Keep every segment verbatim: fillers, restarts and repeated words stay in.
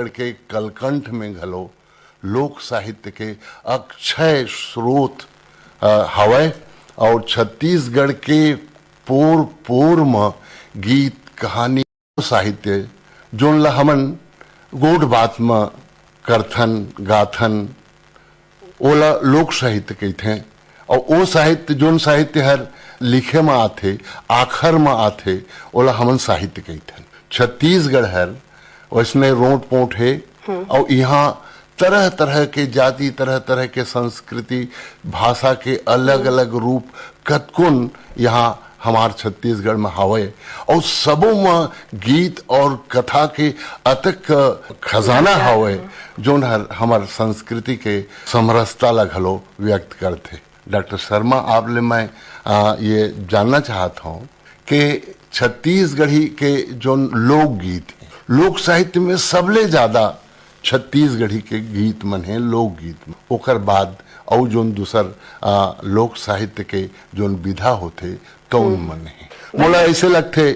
के कलकंठ में घलो लोक साहित्य के अक्षय स्रोत, अ, हवय और छत्तीसगढ़ के पोर पोर म गीत, कहानी, साहित्य, जोन ला हमन गोठ बात म करथन, गाथन, ओला लोक साहित्य कहिथें। और ओ साहित्य, जोन साहित्य हर लिखे म आथे, आखर म आथे, ओला हमन साहित्य कहिथन। छत्तीसगढ़ हर वैसने रोट पोट हे, और यहाँ तरह तरह के जाति, तरह तरह के संस्कृति, भाषा के अलग अलग रूप कतकोन यहाँ हमार छत्तीसगढ़ में हावय। और सबो म गीत और कथा के अतक खजाना हावय, जोन हर हमर संस्कृति के समरसता ला घलो व्यक्त करथे। डॉक्टर शर्मा, आप ले मैं, आ, ये जानना चाहत हूँ कि छत्तीसगढ़ी के जोन लोकगीत हे, लोक साहित्य में सबले ज्यादा छत्तीसगढ़ी के गीत मन हे, लोकगीत मन। ओकर बाद अउ जोन दूसर, आ, लोक साहित्य के जोन विधा होथे, तउन मन हे। मोला ऐसे लगथे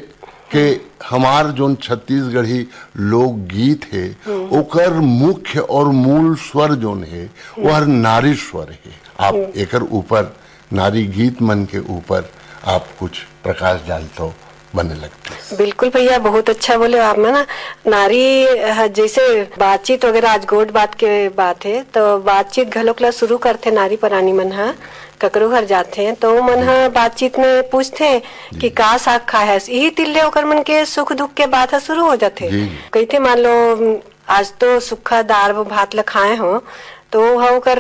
कि हमार जोन छत्तीसगढ़ी लोकगीत हे, ओकर मुख्य और मूल स्वर जोन हे, वो हर नारी स्वर हे। आप एकर ऊपर, नारी गीत मन के ऊपर आप कुछ प्रकाश डालतो बने लगथे। बिल्कुल भैया, बहुत अच्छा बोले आप मन ना। नारी ह, जैसे बातचीत वगैरह, आज गोठ बात के बात हे, तो बातचीत घलोक ला शुरू करथे नारी परानी मन ह। ककरो घर जाथे तो मन ह बातचीत में पूछथे कि का साग खाए हस, इही तिल्ले ओकर मन के सुख दुख के बात ह शुरू हो जाथे। जी, जी। कहिथे, मान लो, आज तो सुक्खा दार भात ल खाए हो, तो वो ह ओकर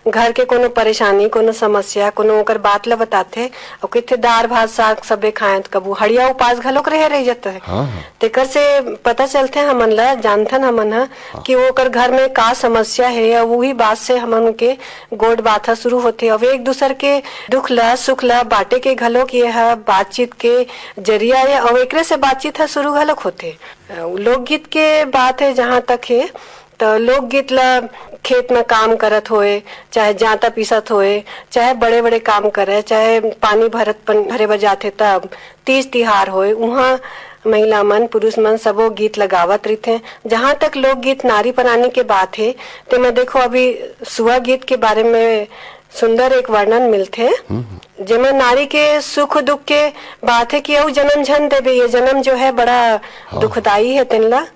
घर के कोनो परेशानी, कोनो समस्या, कोनो ओकर बात ल बताथे। अउ कहिथे, दार भात साग सबे खाए, तो कभू हड़िया उपास घलोक रहे रह जाता है। हाँ, हाँ। तेकर से पता चलथे हमन ला, जानथन हमन ह कि ओकर घर में का समस्या हे, अउ उही बात से हमन के गोठ बात ह शुरू होथे। अउ एक दूसर के दुख ला, सुख ला बांटे के घलोक ये ह बातचीत के जरिया ये, अउ एकरे से बातचीत ह शुरू घलोक होथे। अ, लोकगीत के बात हे, जहाँ तक हे, त लोकगीत ला खेत में काम करत होए, चाहे जांता पीसत होए, चाहे बड़े-बड़े काम करे, चाहे पानी भरत पन-, भरे बर जाथे तब, तीज तिहार होए, उहाँ महिला मन, पुरुष मन सबो गीत ल गावत रहिथे। जहाँ तक लोकगीत नारी परानी के बात हे, तेमा देखो अभी सुआ गीत के बारे में सुंदर एक वर्णन मिलथे, जेमा नारी के सुख दुख के बात हे कि अउ जन्म झन देबे, ये जन्म जो है बड़ा दुखदाई है तेन ला।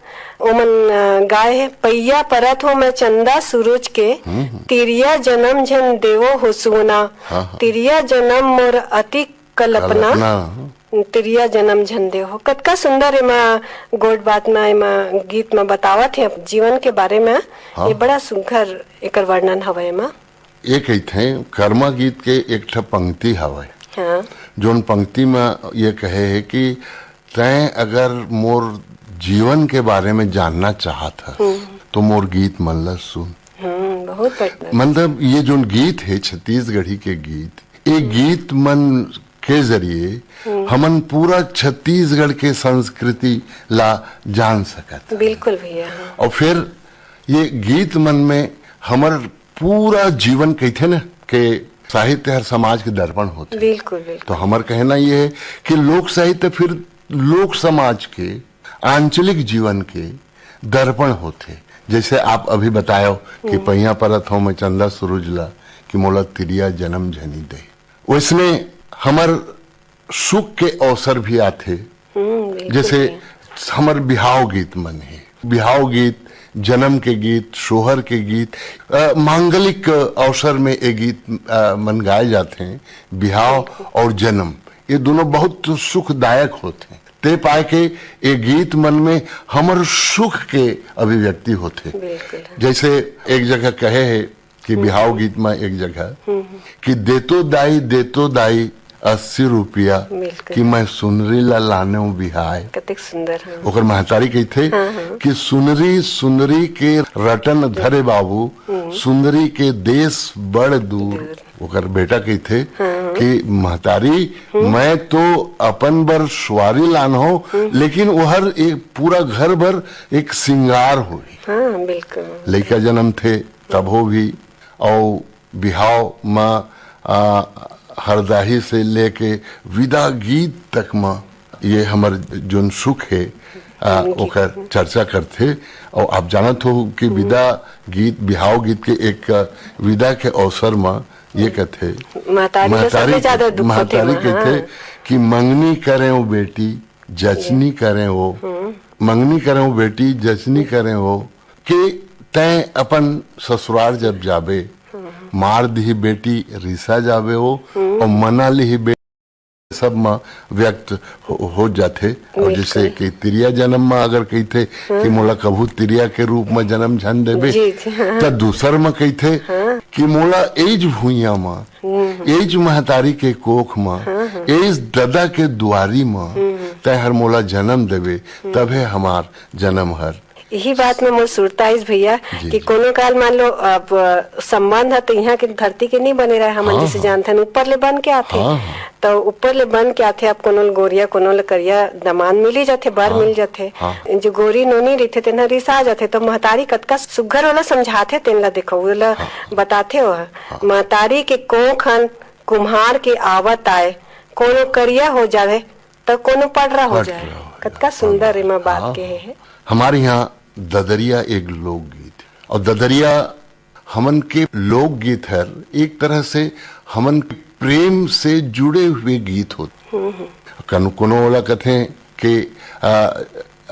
ओमन, अ, गाए हे, "पइया परत हो मैं चंदा सूरज के, तिरिया जन्म झन देवो हो सुना, हाँ, हाँ। तिरिया जन्म मोर अति कल्पना, कल्पना। तिरिया जन्म झन देवो।" कतका सुंदर एमा गोठ बात म, एमा गीत म बतावत हे जीवन के बारे म। हाँ। ये बड़ा सुघर एकर वर्णन हवय एमा। ये कहिथे, कर्मा गीत के एक ठा पंक्ति हवय, हाँ। जोन पंक्ति म ये कहे हे कि तैं अगर मोर जीवन के बारे में जानना चाहत हस, तो मोर गीत मन ल सुन। हम्म, बहुत बढ़िया। मतलब, ये जोन गीत हे छत्तीसगढ़ी के गीत, ये गीत मन के जरिए हमन पूरा छत्तीसगढ़ के संस्कृति ला जान सकत हन। बिल्कुल भैया, हाँ। और फिर ये गीत मन में हमर पूरा जीवन, कहिथे न, के साहित्य हर समाज के दर्पण होथे। बिल्कुल, बिल्कुल। तो हमर कहना ये है कि लोक साहित्य फिर लोक समाज के आंचलिक जीवन के दर्पण होथे। जैसे आप अभी बतायो कि पइया परत हो मैं चंदा सूरज ला, कि मोला तिरिया जन्म झनी दे, वैसने हमर सुख के अवसर भी आथे। हम्म, बिल्कुल जैसे भैया। हमर बिहाव गीत मन हे, बिहाव गीत, जन्म के गीत, सोहर के गीत, अ, मांगलिक अवसर में ये गीत, अ, मन गाए जाथे। बिहाव और जन्म, ये दोनों बहुत सुखदायक होथे। ते पाए के ये गीत मन में हमर सुख के अभिव्यक्ति होथे। बिल्कुल। जैसे एक जगह कहे हे कि बिहाव गीत में एक जगह कि "देतो दाई, देतो दाई अस्सी रुपया बिल्कुल। कि मैं सुनरी ला लाने हूँ बिहाय।" कतेक सुंदर, हाँ। ओकर महतारी कहिथे हाँ, हाँ। कि "सुनरी, सुनरी के रटन धरे बाबू, सुंदरी के देश बड़ दूर।" दूर। ओकर बेटा कहिथे हाँ। कि "महतारी, मैं तो अपन बर सुवारी लान हो, लेकिन ओहर एक पूरा घर भर एक सिंगार होही।" हाँ, बिल्कुल। लइका जन्म थे तभो भी, अउ बिहाव म, आ, हरदाही से लेके विदा गीत तक म ये हमर जोन सुख हे, आ, ओकर चर्चा करथे। और आप जानत हो कि विदा गीत, बिहाव गीत के एक, अ, विदा के अवसर म ये कथे, महतारी ला सबले ज्यादा दुख होथे महतारी कहथे कि "मंगनी करे हो बेटी, जचनी करे हो, मंगनी करे हो बेटी, जचनी करे हो, कि तैं अपन ससुराल जब जाबे, मार दिही बेटी, रिसा जाबे हो, और मना लिही बेटी", सब म व्यक्त हो, हो जाथे। और जैसे कि तिरिया जन्म म अगर कहिथे कि "मोला कभू तिरिया के रूप म जन्म झन देबे", जी, जी, हाँ। त दूसर म कहिथे कि "मोला एज भुइयां म, एज महतारी के कोख म, एज ददा के दुआरी म तैं हर मोला जन्म देबे, तभे हमार जन्म हर।" यही बात में मोर सुरता आइस भैया जी, कि जी। कोनो काल मान लो अब, अ, संबंध ह तो यहाँ के धरती के नहीं बने रहे, हमन हाँ, जैसे हाँ। जानथन ऊपर ले बन के आथे। हाँ, हाँ। तो ऊपर ले बन के आथे, अब कोनो ल गोरिया, कोनो ल करिया दमांद मिल ही जाथे, बर हाँ। मिल जाथे। हाँ। जो गोरी नोनी रहिथे तेन ह रिसा जाथे, तो महतारी कतका सुग्घर ओला समझाथे, तेन ला देखो, ओला हाँ। बताथे ओह। हाँ। महतारी के कोख हन कुम्हार के आवत आए, कोनो करिया हो जावे, त कोनो पड़रा हो जाए। पड़रा हो जाए। कतका सुंदर एमा बात हाँ। कहे हे। हमारे यहाँ ददरिया एक लोकगीत, और ददरिया हमन के लोकगीत हर एक तरह से हमन के प्रेम से जुड़े हुए गीत होथे। कनु-, कोनो ओला कथे कि, आ,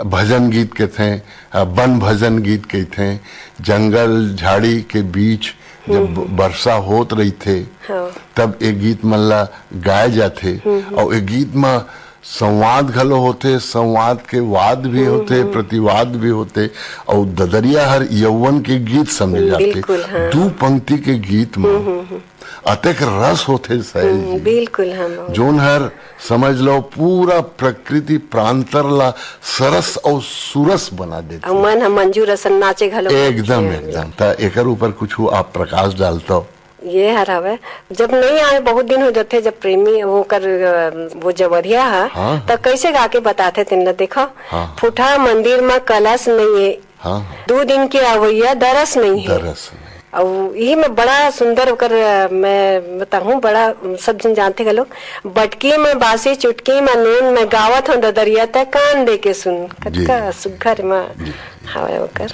भजन गीत कथे, आ, वन भजन गीत कथे। जंगल झाड़ी के बीच जब बरसा होत रहिथे, हाँ। तब ए गीत मन ला गाए जाथे। और ए गीत म संवाद घलो होथे, संवाद के वाद भी होथे, प्रतिवाद भी होथे, और ददरिया हर यौवन के गीत समझे जाथे। बिल्कुल, हाँ। दू पंक्ति के गीत म अतेक रस होथे सैल जी, बिल्कुल, हाँ, बहुत। जोन हर समझ लो पूरा प्रकृति प्रांतर ला सरस और सुरस बना देथे। अउ मन ह मंजूर असन नाचे घलो एकदम, करथे। एकदम। त एकर ऊपर कुछ आप प्रकाश डालतो? ये हर हवे, जब नहीं आए, बहुत दिन हो जाथे, जब प्रेमी वो कर, अ, वो जवरिया ह, हाँ, त हाँ। कैसे गा के बताथे तेन ला देखो। हाँ। फूटा मंदिर म कलश नहीं है, हाँ, हाँ। दू दिन के अवैया दरस नहीं है। दरस नहीं। अउ इही में बड़ा सुंदर ओकर, अ, मैं बताहूँ, बड़ा सब झन जानथे घलोक, बटकी में बासी चुटकी में नून, मैं गावत हूँ ददरिया, तै कान दे के सुन। जी। कतका सुग्घर में जी, जी। हवय ओकर।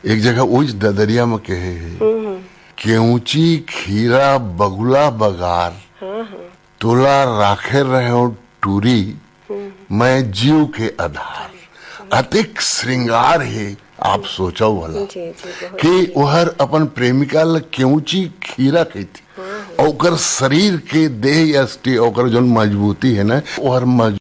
एक जगह ओइच ददरिया में कहे हे, हम्म। केउची खीरा बगुला बगार, हाँ, हाँ। तोला राखे रहेंव टूरी, हम्म। मैं जीव के आधार। अतेक श्रृंगार हे, आप सोचव भला जी, जी, बहुत। कि ओहर अपन प्रेमिका ल केउची खीरा कहिथे। हाँ, हाँ। अउ ओकर शरीर के देह यष्टि, ओकर जोन मजबूती हे ना, ओहर मज-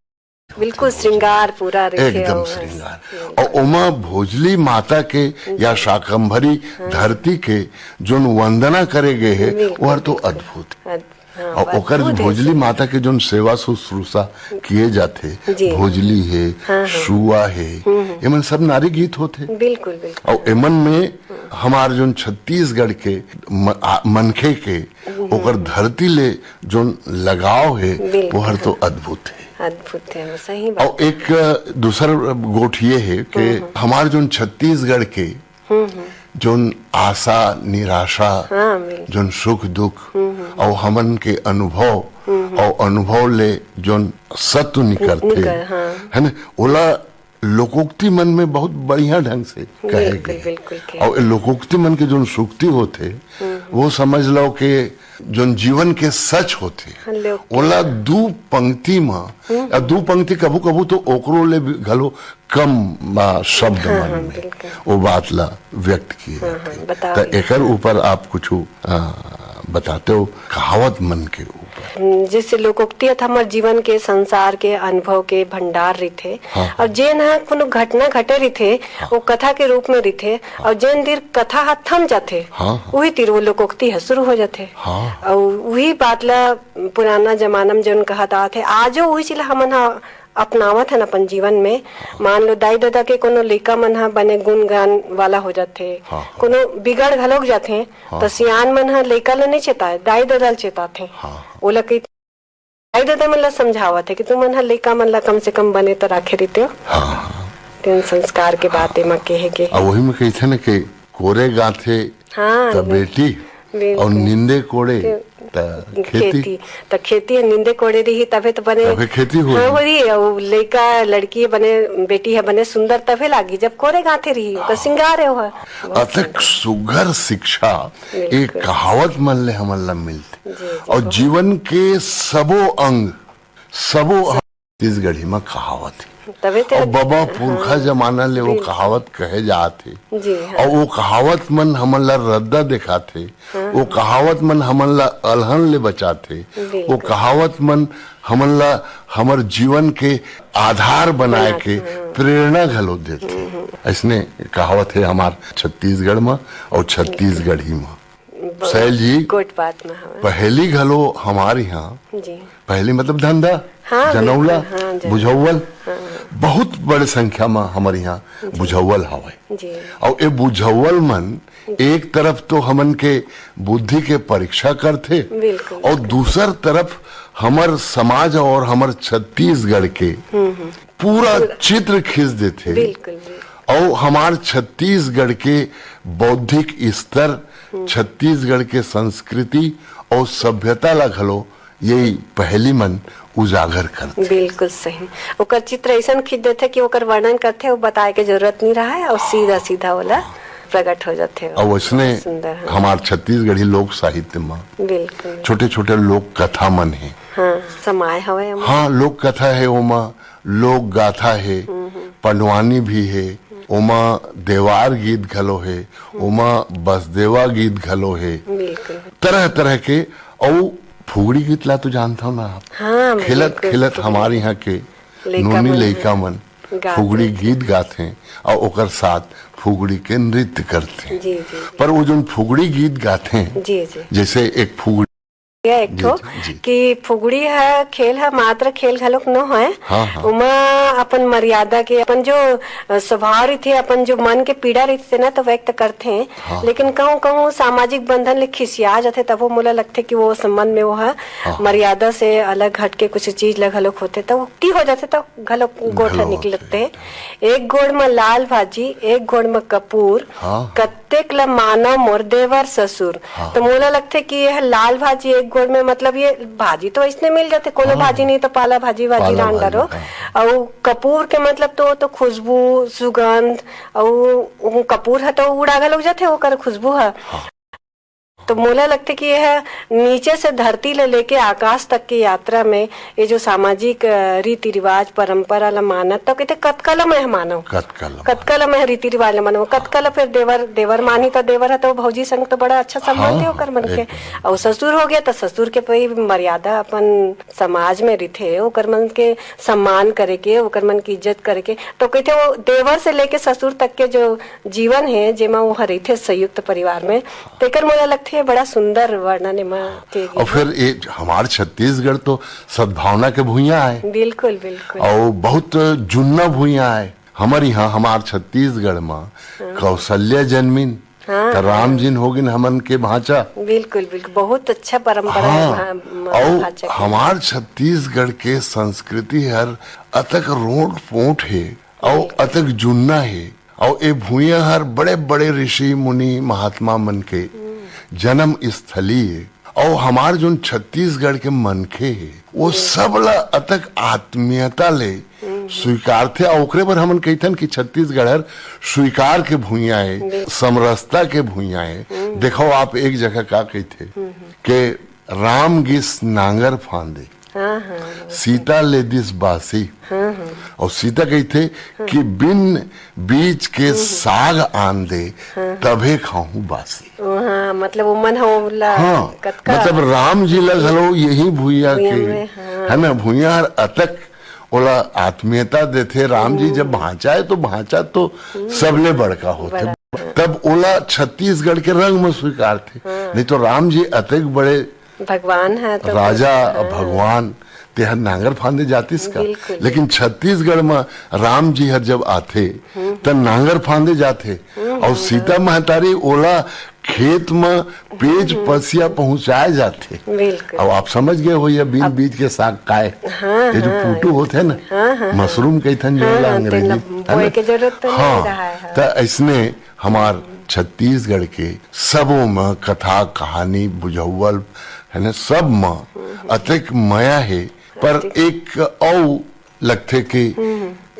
बिल्कुल श्रृंगार पूरा रहिथे एकदम ओहर। श्रृंगार। श्रृंगार। अउ ओमा भोजली माता के या शाकंभरी हाँ। धरती के जोन वंदना करे गए हे, बिल्कुल, ओहर तो बिल्कुल। अद्भुत हे। अद्भुत। हाँ, और ओकर अद्भुत है भोजली सब। माता के जोन सेवा शुश्रूषा किए जाथे, जी। भोजली हे, हाँ, हाँ। सुआ हे, हम्म, हम्म। एमन सब नारी गीत होथे। बिल्कुल, बिल्कुल। और एमन में हमार जोन छत्तीसगढ़ के म-, आ, मनखे के हम्म। ओकर धरती ले जोन लगाव हे, बिल्कुल। ओहर तो अद्भुत हे। अद्भुत हे, सही बात। और एक, अ, दूसर गोठ ये हे कि हम्म, हम्म। हमार जोन छत्तीसगढ़ के हम्म, हम्म। जोन आशा, निराशा, हाँ, बिल्कुल। जोन सुख दुख, हम्म, हम्म। और हमन के अनुभव, हम्म, हम्म। और अनुभव ले जोन सत्व निकलथे, निकल, हाँ। है ना, ओला लोकोक्ति मन में बहुत बढ़िया ढंग से कहे बिल्कुल, गए। बिल्कुल, कहे। और लोकोक्ति मन के जोन सूक्ति होथे, हम्म, हम्म। वो समझ लो कि जोन जीवन के सच होथे, हाँ, लोक ओला दू पंक्ति म, हम्म। या दू पंक्ति कभू-कभू तो ओकरो ले भी घलो कम, आ, शब्द हाँ, मन हाँ, में बिल्कुल। वो बात ला व्यक्त किए हाँ, जाथे। हाँ, बताओ त ये। एकर ऊपर आप कुछ, आ, बताते हो कहावत मन के ऊपर? हम्म, जैसे लोकोक्ति ह त हमर जीवन के, संसार के, अनुभव के भंडार रहिथे। हाँ, और हाँ। जेन ह कोनो घटना घटे रहिथे, हाँ। वो कथा के रूप में रहिथे, हाँ। और जेन दिन कथा ह थम जाथे, हाँ, हाँ। उही तीर वो लोकोक्ति ह शुरू हो जाथे। हाँ। और उही बात ला पुराना जमाना में जोन कहत आत हे, आजो उही चीज ला हमन ह अपनावत हन अपन जीवन में। मान लो, दाई ददा के कोनो लइका मन ह बने गुण ज्ञान वाला हो जाथे, हाँ, हाँ। कोनो बिगड़ घलोक जाथे, हाँ। त सियान मन ह लइका ल नइ चेताय, दाई ददा ल चेताथे। हाँ, हाँ। ओला कहिथे, दाई ददा मन ल समझावत हे कि तुमन ह लइका मन ल कम से कम बने त राखे रहितेव। हाँ, हाँ। तेन संस्कार के बात एमा कहे गे हे। अउ वही में कहिथे न कि कोरे गाथे हाँ, त बेटी, बिल्कुल। और निंदे कोड़े के त खेती। खेती, त खेती ह निंदे कोड़े रही, तभे तो बने तभे खेती होही। हाँ, होही, अउ लइका लड़की बने, बेटी ह बने सुंदर तभे लागी, जब कोरे गांथे रही, ओकर हाँ। सिंगार है वह। बहुत अतक सुंदर। सुघर शिक्षा बिल्कुल। एक कहावत मन ले हमन ला मिलथे। जी, जी, और बहुत। जीवन के सबो अंग, सबो छत्तीसगढ़ी म कहावत हे। तबे ते और बबा पुरखा हाँ, जमाना ले वो बिल्कुल। कहावत कहे जात हे। जी, हाँ। और वो कहावत मन हमन ला रद्दा देखाथे। हाँ, वो हाँ। कहावत मन हमन ला अलहन ले बचाथे। बिल्कुल। वो कहावत मन हमन ला हमर जीवन के आधार बनाए बनाथे, के हाँ। प्रेरणा घलो देथे। हम्म, हम्म। अइसने कहावत हे हमार छत्तीसगढ़ म और छत्तीसगढ़ी म। बहुत सैल जी, गोठ बात में हवे। पहेली घलो हमार यहाँ, जी। पहेली मतलब धंधा, हाँ, जनौला, बिल्कुल, हाँ, जनौला। बुझौवल, हाँ। बहुत बड़े संख्या में हमर यहाँ जी। बुझौवल हवय। जी। और ये बुझौवल मन एक तरफ तो हमन के बुद्धि के परीक्षा करथे बिल्कुल, और बिल्कुल। दूसर तरफ हमर समाज और हमर छत्तीसगढ़ के हम्म, हम्म। पूरा पूरा। चित्र खींच देथे। बिल्कुल, बिल्कुल। और हमार छत्तीसगढ़ के बौद्धिक स्तर, हम्म। छत्तीसगढ़ के संस्कृति और सभ्यता ला घलो यही पहेली मन उजागर करथे। बिल्कुल सही। ओकर चित्र अइसन खींच देथे कि ओकर वर्णन करथे, वो बताए के जरूरत नहीं रहा है और सीधा सीधा ओला प्रकट हो जाथे। और उसने सुंदर, हाँ। हमार छत्तीसगढ़ी लोक साहित्य में बिल्कुल। छोटे-छोटे लोक कथा मन हे। हाँ, समाय हवय ओमा। हाँ, लोक कथा हे ओमा, लोक गाथा हे, हम्म, हम्म। पंडवानी भी हे, ओमा देवार गीत घलो हे, ओमा बसदेवा गीत घलो हे। बिल्कुल। तरह-तरह के, अउ फुगड़ी गीत ला तो जानथव ना आप? हाँ, खेलत, बिल्कुल, खेलत फुगड़ी। हमार यहाँ के लइका नोनी मन लइका ह। मन गाथे। फुगड़ी गीत गाथे अउ ओकर साथ फुगड़ी के नृत्य करथे। जी, जी, जी। पर वो जोन फुगड़ी गीत गाथे, जी, जी। जैसे एक फुगड़ी ये एक जी, ठो जी, जी। कि फुगड़ी ह, खेल ह, मात्र खेल घलोक न होय। हाँ, हाँ। ओमा अपन मर्यादा के, अपन जो, अ, स्वभाव रहिथे, अपन जो मन के पीड़ा रहिथे ना, तो व्यक्त करथे। हाँ। लेकिन कहूँ, कहूँ सामाजिक बंधन ले खिसिया जाथे, तभो मोला लगथे कि वो संबंध में वो ह हाँ। मर्यादा से अलग हट के कुछ चीज ल घलोक होथे, तो उक्ति हो जाथे, तो घलोक गोठ घलो निकलथे। होथे। एक गोड़ म लाल भाजी, एक गोड़ म कपूर, हाँ। कत तेक ल मानव मोर देवर ससुर। हाँ। तो मोला लगथे कि यह लाल भाजी एक गोड़ में, मतलब, ये भाजी तो अइसने मिल जाथे, कोनो हाँ। भाजी नहीं तो पाला भाजी, भाजी पाला रांड भाजी, डारो। हाँ। अउ कपूर के मतलब तो, तो खुशबू, सुगंध, अउ उ कपूर ह तो उड़ा घलोक जाथे ओकर खुशबू ह। हाँ। तो मोला लगथे कि यह नीचे से धरती ले लेके आकाश तक की यात्रा में ये जो सामाजिक, अ, रीति रिवाज, परंपरा ल मानत, तो कहते, "कतका ल मैं ह मानव? कतका ल कतका ल मैं ह रीति रिवाज ल मानव? कतका ल फिर देवर, देवर मानही?" तो देवर ह तो भौजी संग तो बड़ा अच्छा संबंध हे हाँ, ओकर मन के। एकदम। अउ ससुर हो गया, तो ससुर के भाई मर्यादा अपन समाज में रिथे, ओकर मन के सम्मान करे के, ओकर मन के इज्जत करे के। तो कहते, वो देवर से लेके ससुर तक के जो जीवन हे, जेमा वो ह रहिथे संयुक्त परिवार में, तेकर मोला लगथे बड़ा सुंदर वर्णन एमा के गे अउ हे। फिर ये हमार छत्तीसगढ़ तो सद्भावना के भुइयां आय। बिल्कुल, बिल्कुल। अउ बहुत जुन्ना भुइयां आय। हमर यहाँ, हमार छत्तीसगढ़ म हाँ। कौशल्या जन्मिन, हाँ, त राम हाँ। जिन होगिन हमन के भांचा। बिल्कुल, बिल्कुल। बहुत अच्छा परंपरा हे हाँ, वहाँ, म-, अउ भांचा के। हमार छत्तीसगढ़ के संस्कृति हर अतक रोंट पोंट हे, अउ बिल्कुल। अतक जुन्ना हे, अउ ए भुइयां हर बड़े-बड़े ऋषि मुनि महात्मा मन के हम्म। जन्म स्थली हे। अउ हमार जोन छत्तीसगढ़ के मनखे हे, वो हम्म। सब ला अतक आत्मीयता ले हम्म। स्वीकारथे। अउ ओकरे बर हमन कहिथन कि छत्तीसगढ़ हर स्वीकार के भुइयां हे, बिल्कुल। समरसता के भुइयां हे। हम्म। देखो, आप एक जगह का कहिथे हम्म। के राम गिस नांगर फांदे, हाँ, हाँ, वो तो सीता ले दिस बासी। हाँ, हाँ। अउ सीता कहिथे हाँ। कि बिन बीज के हम्म। साग आन दे, हाँ। तभे खाहूं बासी। ओ हाँ, मतलब वो मन ह ओला हाँ, कतका मतलब राम जी ला घलो यही भुइया भुइया के, में, हाँ। है ना, भुइया हर अतक ओला आत्मीयता देथे। राम जी जब हम्म। भांचा हे, तो भांचा तो हम्म। सबले बड़का होथे। बड़ा, हाँ। तब ओला छत्तीसगढ़ के रंग में स्वीकारथे। हाँ। नहीं तो राम जी अतक बड़े भगवान ह तो राजा, हाँ। भगवान, तेहर नांगर फांदे जातिस का? बिल्कुल। लेकिन छत्तीसगढ़ म राम जी हर जब आथे, हम्म। त नांगर फांदे जाथे। हम्म, अउ हम्म, सीता हम्म। महतारी ओला खेत म पेज हम्म। पसिया पहुंचाए जाथे। बिल्कुल। अब आप समझ गए हो, ये बिन अब बीज के साग काय, हाँ, ये जो हाँ। पूटू होथे ना, हाँ, हाँ, हाँ। मशरूम कहिथन जो हाँ, ला हाँ, अंग्रेजी, तेन ला है ना? बोए के जरूरत तो नहीं हाँ, रहा है, हाँ। त अइसने हमार छत्तीसगढ़ के सबो म कथा, कहानी, बुझौवल, है ना, सब म अतेक मया हे। पर एक अउ लगथे कि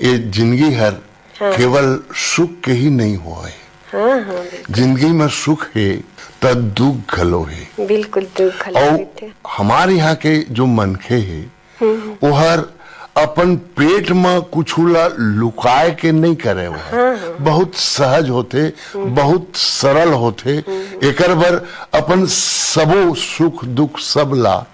ये जिंदगी हर हाँ। केवल सुख के ही नहीं होय। हाँ, हाँ, बिल्कुल। जिंदगी में सुख हे, त दुख घलो हे। बिल्कुल, दुख घलो अउ रहिथे। हमारे यहाँ के जो मनखे हे, ओहर अपन पेट म कुछु ला लुकाए के नहीं करे, ओहर हाँ, हाँ। बहुत सहज होथे, बहुत सरल होथे। एकर बर अपन सबो सुख दुख सब ला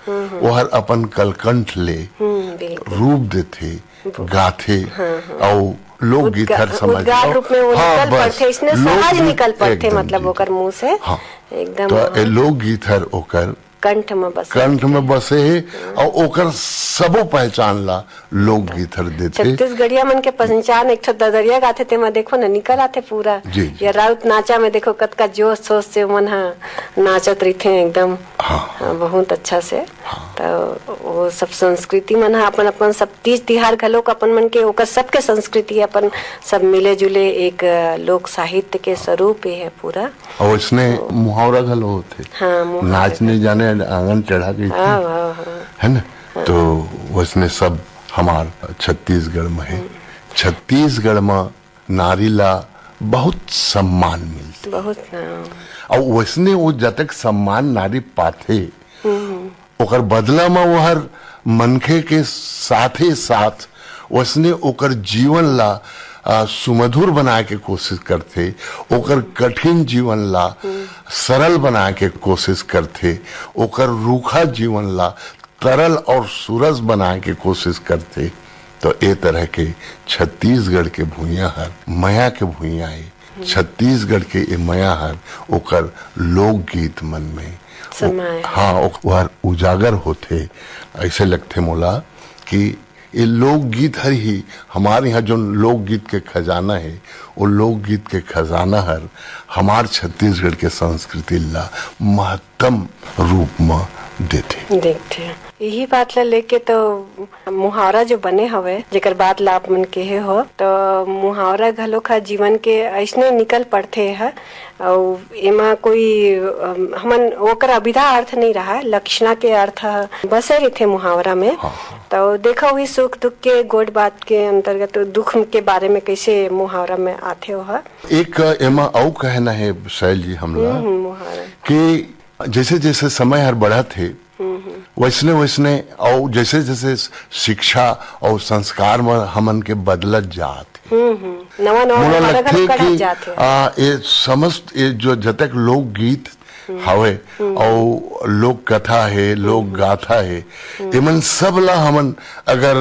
ओहर अपन कलकंठ ले हम्म, बिल्कुल। रूप देथे, गाथे, हाँ, हाँ। अउ लोकगीत उद्गा-, हर समझ उद्गार लो। रूप में वो हाँ, निकल बस, पड़थे, इसने सहज लोकगीत निकल पड़थे, एकदम, मतलब जी, ओकर जी। मुंह से। हाँ। एकदम, तो हाँ। ए लोकगीत हर ओकर कंठ में बसे कंठ में बसे हे, अउ ओकर सबो पहचान ला लोकगीत हर देथे। छत्तीसगढ़िया मन के पहचान एक ठो ददरिया गाथे, तेमा देखो ना, निकल आथे पूरा। जी, जी। या राउत नाचा में देखो, कतका जोश शोश से मन ह नाचत रहिथे एकदम। हाँ। हाँ, बहुत अच्छा से। हाँ। तो वो सब संस्कृति मन ह अपन, अपन सब तीज तिहार घलोक अपन मन के, ओकर सबके संस्कृति अपन सब मिले जुले एक, अ, लोक साहित्य के स्वरूप ये है पूरा। अउ इसने मुहावरा घलो होथे। हाँ, मुहावरा नाच नहीं जाने आंगन चढ़ा गई थी। हाँ, हाँ, हाँ। है ना? हाँ। तो वैसने सब हमार छत्तीसगढ़ में है। हम्म। छत्तीसगढ़ में नारी ला बहुत सम्मान मिलथे। बहुत, हाँ। अउ वैसने वो जतक सम्मान नारी पाथे, हम्म। ओकर बदला म ओहर मनखे के साथे साथ वैसने ओकर जीवन ला, आ, सुमधुर बनाए के कोशिश करथे, ओकर कठिन जीवन ला हम्म। सरल बनाए के कोशिश करथे, ओकर रूखा जीवन ला तरल और सुरस बनाए के कोशिश करथे। तो ए तरह के छत्तीसगढ़ के भुइयां हर मया के भुइयां हे। छत्तीसगढ़ के ए मया हर ओकर लोकगीत मन में समाए हे। हाँ, ओ-, ओहर उजागर होथे। ऐसे लगथे मोला कि ये लोकगीत हर ही हमारे यहाँ जो लोकगीत के खजाना है, वो लोकगीत के खजाना हर हमार छत्तीसगढ़ के संस्कृति ला महत्तम रूप म देथे। देखथे। यही बात ला लेके तो मुहावरा जो बने हवे, जेकर बात ला आप मन केहे हो, तो मुहावरा घलोक ह जीवन के अइसने निकल पड़थे ह, अउ एमा कोई, अम, हमन ओकर अभिधा अर्थ नहीं रहा, लक्षणा के अर्थ ह बसे रहिथे मुहावरा में। हाँ, हाँ। तो देखो, वही सुख दुख के, गोठ बात के अंतर्गत दुख के बारे में कैसे मुहावरा में आथे ओह। एक एमा अउ कहना है शैल जी हमला हम्म, हम्म, मुहावरा। कि जैसे जैसे समय हर बढ़त हे, हम्म, हम्म। वैसने वैसने अउ जैसे जैसे शिक्षा अउ संस्कार म हमन के बदलत जात हे। हम्म, हम्म। नवा नवा मोला मुहावरा लगथे घलो कढ़त कि, जात हे। आ, ये समस्त ये जो जतक लोकगीत हम्म। हवे हम्म। अउ लोक कथा हे, लोक हम्म। गाथा हे, हम्म। एमन सब ला हमन अगर,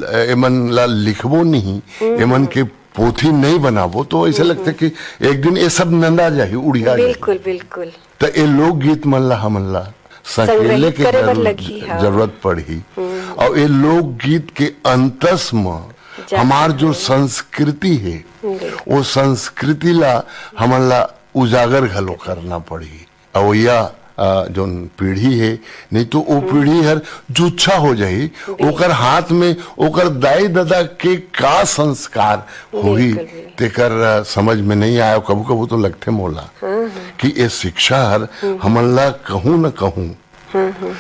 अ, एमन ला लिखबो नहीं, हम्म। एमन के पोथी नहीं बनाबो, तो ऐसे हम्म। लगथे कि एक दिन ये सब नंदा जाही, उड़िया जाही। बिल्कुल, बिल्कुल। त ए लोकगीत मन ला हमन ला संकेले संग्रहित के करे बर जरूर-, लगही, हाँ। जरूरत पड़ही। हम्म। अउ ए लोकगीत के अंतस म जाके हमार जो संस्कृति हे, बिल्कुल। वो संस्कृति ला हमन ला उजागर घलो करना पड़ही। अवइया, अ, जोन पीढ़ी हे, नहीं तो वो हम्म। पीढ़ी हर जुच्छा हो जाही। बिल्कुल। ओकर हाथ में ओकर दाई ददा के का संस्कार होही, बिल्कुल, बिल्कुल। तेकर, अ, समझ में नहीं आय। कभू कभू तो लगथे मोला हाँ, हाँ। कि ये शिक्षा हर हम्म। हमन ला कहूँ न कहूँ, हम्म, हम्म।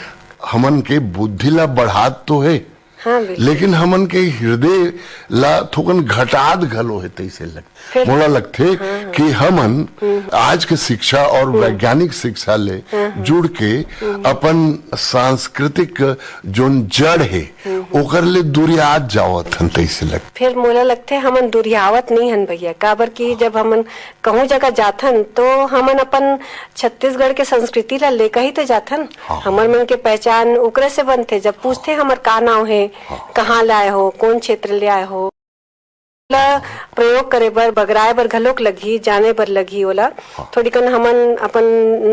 हमन के बुद्धि ला बढ़ात तो हे, हाँ, बिल्कुल। लेकिन हमन के हृदय ला थोकन घटात घलो हे, तइसे लग-, फिर मोला लगथे हाँ, हाँ। कि हमन हम्म। आज के शिक्षा और हम्म। वैज्ञानिक शिक्षा ले हाँ, हाँ। जुड़ के हम्म। अपन सांस्कृतिक जोन जड़ हे, हम्म। ओकर ले दुरियात जावत हन, तइसे लग। फिर मोला लगथे हमन दुरियावत नहीं हन भैया, काबर कि जब हमन कहूँ जगह जाथन तो हमन अपन छत्तीसगढ़ के संस्कृति ला लेकर ही तो जाथन। हाँ। हमर मन के पहचान ओकरे से बनथे। जब पूछथे हमर का नाव हे, हाँ। कहाँ ले आए हो, कौन क्षेत्र ले आए हो, ला प्रयोग करे बर, बगराए बर घलोक लगही, जाने बर लगही ओला। हाँ। थोड़ी कन हमन अपन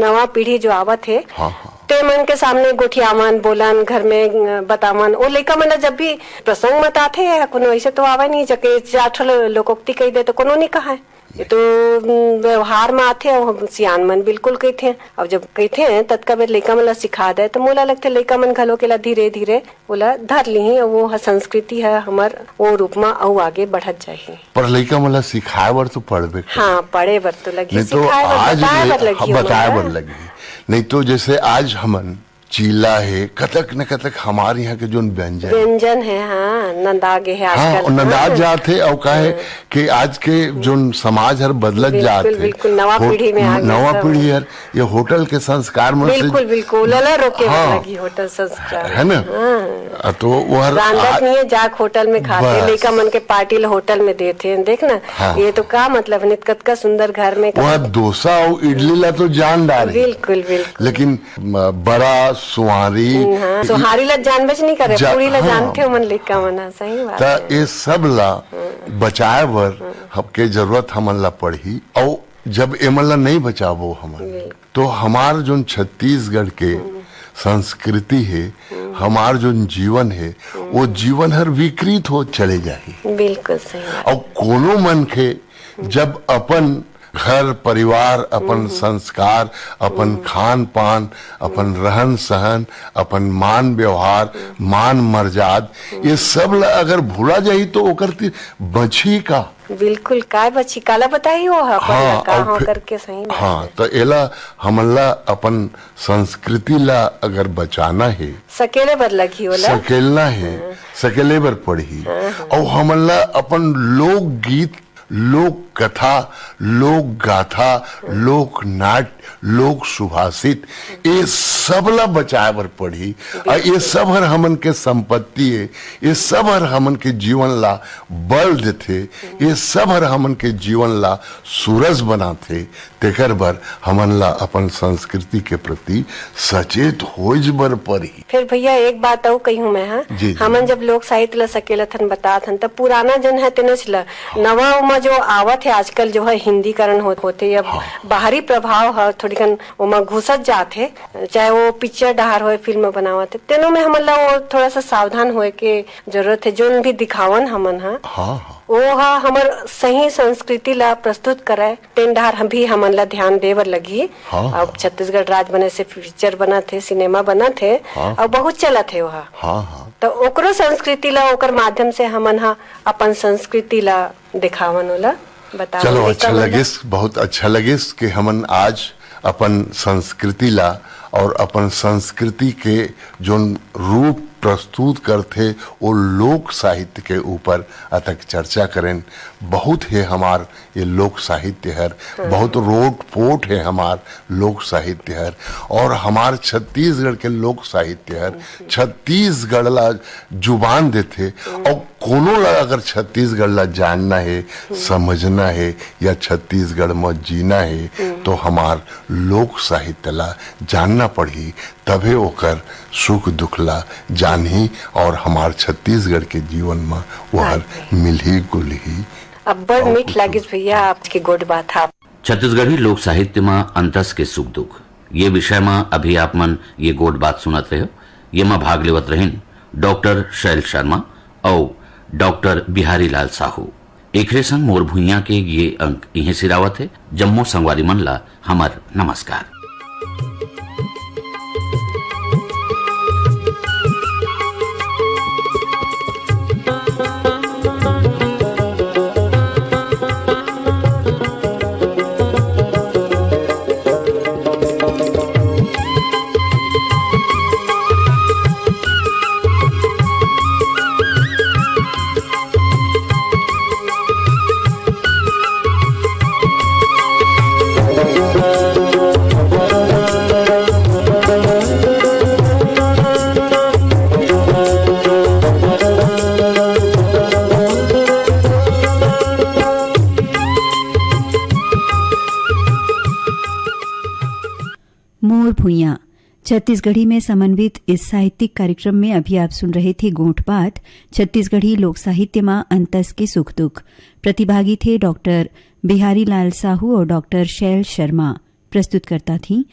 नवा पीढ़ी जो आवत हे, हाँ, हाँ। ते मन के सामने गोठियावन, बोलन, घर में, अ, बतावन। ओ लइका मन ला जब भी प्रसंग मत आथे या कोनो ऐसे तो आवे नहीं, जके चार ठो लो-, लोकोक्ति कही दे तो कोनो नहीं कहाए। ये तो, उम, व्यवहार म आथे, अउ हम सियान मन बिल्कुल कहिथे। अउ जब कहिथे, ततका बेर लइका मन ला सिखा दे, त मोला लगथे, लइका मन घलो के ला धीरे-धीरे ओला धर लिही, अउ वो ह संस्कृति ह हमर वो रूप म अउ आगे बढ़त जाही। पर लइका मन ला सिखाए बर तो पड़बे करही। हाँ, पढ़े बर तो लगही, नहीं तो सिखाए बर, आज बताए ले-, बर लगही हाँ, ओमन बताए ला। बर लगही। नहीं तो जैसे आज हमन चीला हे, कतक न कतक हमार यहाँ के जोन व्यंजन हे। व्यंजन हे, हाँ, नंदा गे हे हाँ, आजकल। और नंदा हाँ। जात हे, अउ काहे हाँ। कि आज के जोन समाज हर बदलत बिल्कुल, जात हे। बिल्कुल, नवा हो-, पीढ़ी में आ गया नवा सब। पीढ़ी हर, ये होटल के संस्कार में से बिल्कुल, बिल्कुल, ओला रोके बर हाँ। लगही होटल संस्कार। है ना? हाँ। आ, तो वो हर रांधत आ-, नहीं है, जाके होटल में खाथे, बस। लइका मन के पार्टी ल होटल में देथे, देख ना, हाँ। ये तो का मतलब हे, कतका सुंदर घर में वो हर कतका डोसा अउ इडली ला तो जान डारही। बिल्कुल, बिल्कुल। लेकिन म-, बड़ा, सुहारी। हम्म, हाँ, सुहारी ला जानबेच नहीं करे, जा-, पूरी ला हाँ। जानथे ओमन लइका मन ह, सही बात त है। ये सब ला हम्म। बचाए बर हम्म। हमके जरूरत हमन ला पड़ही। अउ जब एमन ला नहीं बचाबो हमन, बिल्कुल। तो हमार जोन छत्तीसगढ़ के हम्म। संस्कृति हे, हम्म। हमार जोन जीवन हे, हम्म। वो जीवन हर विकृत हो चले जाही। बिल्कुल सही बात। अउ कोनो मनखे जब अपन घर परिवार, अपन हम्म। संस्कार, अपन हम्म। खान पान, अपन रहन सहन, अपन मान व्यवहार, हम्म। मान मर्याद, हम्म। ये सब ला अगर भुला जाही तो ओकर ती बचही का? बिल्कुल, काय बचही? काला बताही वो ह अपन हाँ, ला का अउ हाँ फिर करके सही बात हाँ, है। तो एला हमन ला अपन संस्कृति ला अगर बचाना हे, सकेले बर लगही ओला। सकेलना हे, हाँ। सकेले बर पड़ही। हाँ, हाँ। अउ हमन ला अपन लोकगीत, लोक कथा, लोक गाथा, लोक नाट्य, लोक सुभाषित, ये सब ला बचाए बर पड़ही। अउ ये बिल्कुल। सब हर हमन के संपत्ति हे, ये सब हर हमन के जीवन ला बल देथे, ये सब हर हमन के जीवन ला सूरज बनाथे। तेकर बर हमन ला अपन संस्कृति के प्रति सचेत होइज बर परही। फिर भैया, एक बात अउ कही हूँ मैं, हाँ? जी, जी। हमन जब लोक साहित्य ला सकेलत हन, बतात हन, तब पुराना जन है तेनच ला, हाँ। नवा ओमा जो आवत है आजकल, जो है हिंदीकरण हो-, होथे या हाँ। बाहरी प्रभाव है, थोड़ी कन ओमा घुसत जात है, चाहे वो पिक्चर डहार होए, फिल्म बनावत है, तेनो में हमन ला वो थोड़ा सा सावधान होए के जरूरत है, जोन भी दिखावन हमन हा। हाँ, हाँ। वो हा हमर सही संस्कृति ला प्रस्तुत करे, तेन डहार हम भी हमन ला ध्यान दे बर लगही। हाँ, अब हाँ। छत्तीसगढ़ राज बने से पिक्चर बनत हे, सिनेमा बनत हे, हाँ। अउ बहुत चलत हे ओहा। हाँ, हाँ। त ओकरो संस्कृति ला, ओकर माध्यम से हमन हा अपन संस्कृति ला देखावन, ओला बतावन चलो, लइका अच्छा मन ला। लगिस, बहुत अच्छा लगिस कि हमन आज अपन संस्कृति ला और अपन संस्कृति के जोन रूप प्रस्तुत करथे, वो लोक साहित्य के ऊपर अतक चर्चा करेन। बहुत हे हमार ये लोक साहित्य हर, हाँ। बहुत रोट पोट हे हमार लोक साहित्य हर, और हमार छत्तीसगढ़ के लोक साहित्य हर, हम्म। छत्तीसगढ़ ला जुबान देथे, हम्म। और कोनो ला अगर छत्तीसगढ़ ला जानना हे, हम्म। समझना हे या छत्तीसगढ़ म जीना हे, हम्म। तो हमार लोक साहित्य ला जानना पड़ही, तभे ओकर सुख दुख ला जानही और हमार छत्तीसगढ़ के जीवन म ओहर हाँ। मिलही गुलही। अब्बड़ और मीठ कुछ लागिस भैया आपके गोठ बात हा। छत्तीसगढ़ी लोक साहित्य म अंतस के सुख दुख, ये विषय म अभी आप मन ये गोठ बात सुनत रहे हो। ये म भाग लेवत रहिन डॉक्टर शैल शर्मा अउ डॉक्टर बिहारी लाल साहू। एकरे संग मोर भुइयां के ये अंक इहें सिरावत हे। जम्मो संगवारी मन ला हमर नमस्कार। मोर भुइयां। छत्तीसगढ़ी में समन्वित इस साहित्यिक कार्यक्रम में अभी आप सुन रहे थे गोठ बात, छत्तीसगढ़ी लोक साहित्य मा अंतस के सुख दुख। प्रतिभागी थे डॉक्टर बिहारी लाल साहू और डॉक्टर शैल शर्मा। प्रस्तुतकर्ता थी